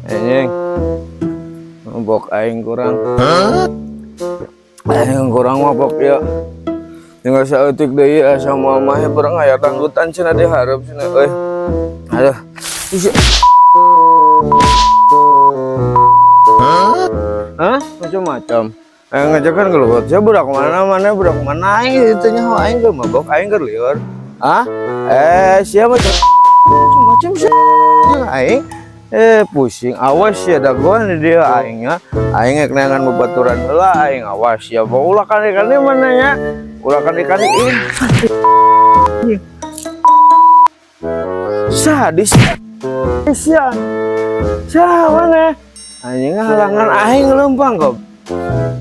Anjing. Mabok aing kurang. Aing kurang mabok ya. Tinggal saeutik deui asa moal mah barang aya dangdutan cenah di hareup cenah euy. Aduh. Isi. Hah? Macam-macam. Ngajakan keluar. Saya budak mana mana budak mana aing itu nya aing keur mabok aing keur lieur. Hah? Siapa macam sih aing? Pusing awas ya dagoan di dia aingnya. Aing rek neangan babaturan heula aing awas ya. Ulah kan ikan mana nya? Ulah kan ikan ini. Sadis. Sia. Sia mana? Anjing halangan aing leumpang kok.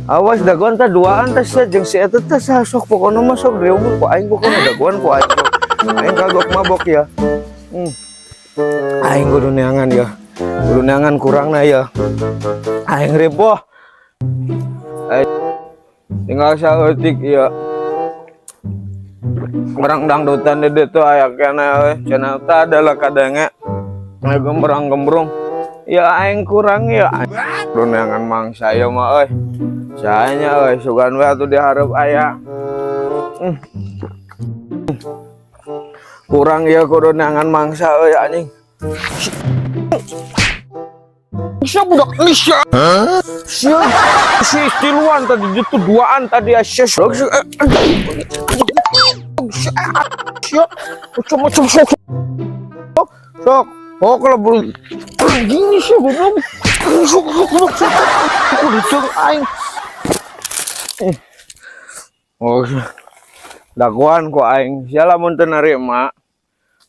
Awas dagoan teh duaan teh sia jeung si eta teh sok pokona mah sok riung ku aing pokona dagoan ku aing. Aing kagok mabok ya. Aing kudu neangan ya. Kudu neangan kurangna ya. Aing ripuh. Aing tinggal saeutik ya. Orang dangdutan di ditu aya keneh euy. Cenah teh adalah kadenge gembrang-gembrung. Ya aing kurang ya. Kudu neangan mangsa ieu mah euy. Saanya euy sugan we atuh dihareup aya. Kurang ya kudu neangan mangsa euy anjing. Sia budak ini sia. Sia si tiluan tadi itu duaan tadi ya sia. Sia macam-macam sok. Sok. Oh kalau belum gini sih goblok. Sok sok sok sok. Kudu jeung aing. Oh, dagoan ku aing. Sia lamun teu narima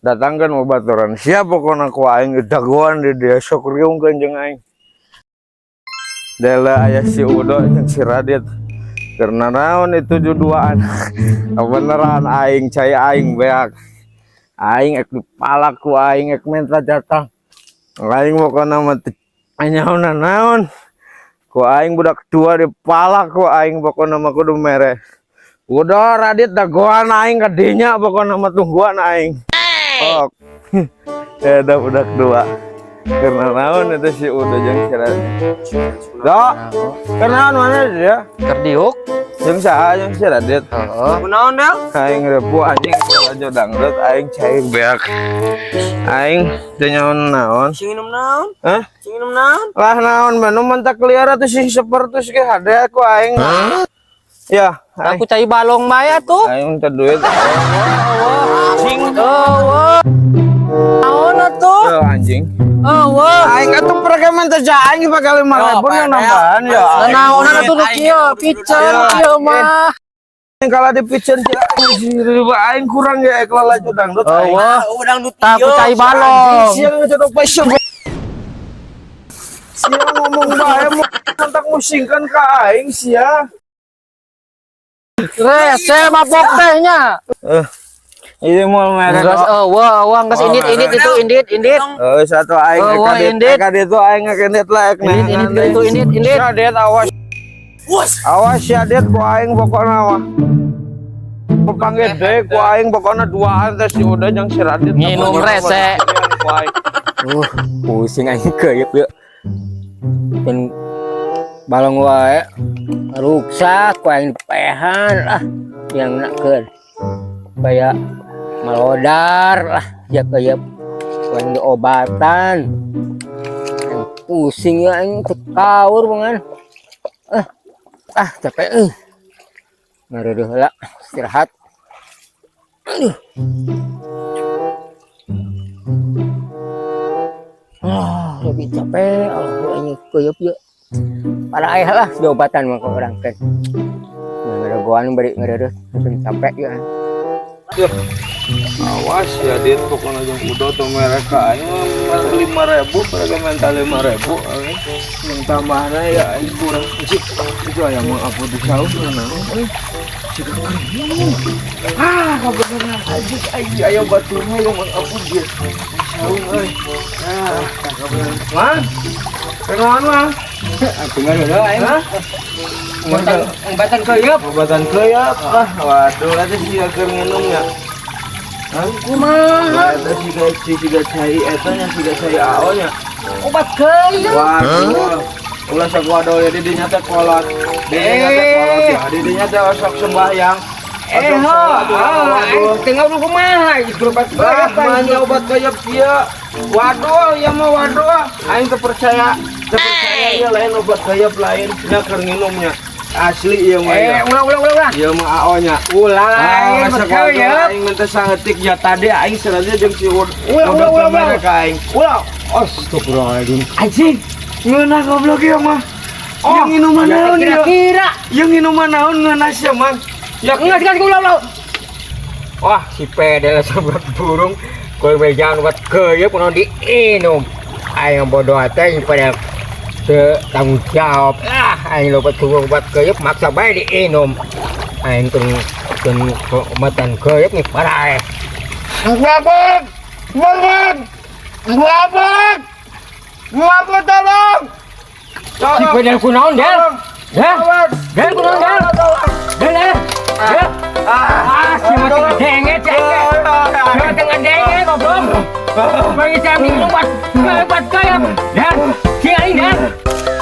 datangkan babaturan. Sia pokona ku aing dagoan di dia sok riungkeun jeung aing. Dela aya si Udo jeung si Radit. Karena naon itu duaan. Beneran aing cai aing beak. Aing ek dipalak ku aing ek minta jatah. Aing pokona mah teu nyaona naon. Ku aing budak tua dipalak ku aing pokona mah kudu mere. Udah Radit dagoan aing ka dinya pokona mah tungguan aing. Oh. Ada budak dua. Karena naon itu si Udo jeung si Radit. Dok, karena naon mana dia? Kerdiuk. Jeung saha jeung si Radit? Heeh. Kunaon Del? Aing repu anjing aja dangdut aing cai beak. Aing teu nyaon naon. Sing minum naon? Hah? Sing minum naon? Lah naon manu mentak liar atuh sing sepertus ge hade ku aing. Ya, aing Aku cai balong bae atuh. aing teu duit. Sing eueuh. Naon atuh? Oh, anjing. Eueuh. Aing atuh perekaman teh aing pakai 5.000 yang nambahan ya. Naonan atuh nu kieu, piceun kieu mah. Aing kalah dipiceun sia aing kurang ya ek lalajo dangdut aing. Eueuh. Oh, dangdut Aku cai balong. Siang ngecodok passion. Sia ngomong bae mau kontak musingkan ka aing sia. Rese mabok teh nya. Ini mau merek. Geus eueuh, eueuh geus indit indit itu indit indit. Eh satu aing Oh, wah, indit. eka itu aing indit lah ek Indit indit itu indit indit. Sia det awas. Awas sia det ku aing pokona mah. Pepanggil deui ku aing pokona duaan teh si Uda jeung si Radit. Nginum rese. Ku aing. Pusing aing keuyeup yeuh. Dan balong wae ruksak ku aing dipehan lah yang nakeun. Supaya malodar lah ya keuyeup ku aing diobatan. Aing pusing ya aing teu kaur bangan. Ah capek euy. Ngareureuh heula istirahat. Aduh. Ah, lebih capek, Allah ini keuyeup yeuh. Para ayah lah diobatan mah ku urang teh. Ngaregoan bari ngeureuh, lebih capek ya. Awas ya dit pokoknya jeung Udo tuh mereka aing 5.000 mereka minta 5.000 aing yang tambahna ya aing kurang cik itu aya mah apa di saung naon euy cik kering ah kabeneran anjing aing aya baturna yang mah apa dia saung euy ah kabeneran mang kenaon mang Aku ngeureuh aing. Hah? Obatan keuyeup. Obatan keuyeup ah waduh atuh sia keur nginum ya. Hah? Kumaha? Eta siga siga cai eta nya, siga cai AO nya. Obat keuyeup. Waduh. Ulah sok waduh ya, di dinya teh kolot. Di dinya teh kolot ya. Di dinya teh sok sembahyang. Eh, Sok sholat, ulah waduh. tinggal lu kumaha geus berobat Bah, keuyeup. mana obat keuyeup kieu? Waduh, ya mah waduh. Aing teu percaya. Teu percaya ieu lain obat keuyeup lain. Nya keur nginumnya. Asli ieu mah Eh, ya. ulah ulah ulah ulah. Ieu mah AO nya. Ulah Ah, lain masa obat keuyeup. aing minta saeutik ya tadi aing sebenarnya jeung si Ud. Ulah, ulah, ulah, ulah. Ka aing. Ulah. Astagfirullahaladzim. Anjing, ngeunah goblok ieu mah. Oh, Yang minuman ya, naon ieu? kira-kira. Yang minuman naon ngeunah sia, Mang? Ya enggak enggak ulah ulah. Wah, si pedel sobat burung. Kowe wejan obat keuyeup kudu diinum. Aing bodoh teh pada teu tanggung jawab. Ah, aing obat obat keuyeup maksa bae diinum. Aing teu teu obatan keuyeup nih parah. Ngabek! Ngabek! Ngabek! Ngabek tolong! Si pedel kunaon, Del? Del? Del kunaon, Del? Del, Del. Del. Ah, si mati ngedenge, cengke. Si mati ngedenge, goblok. Bagi saya minum obat obat keuyeup. Del, si aing, Del.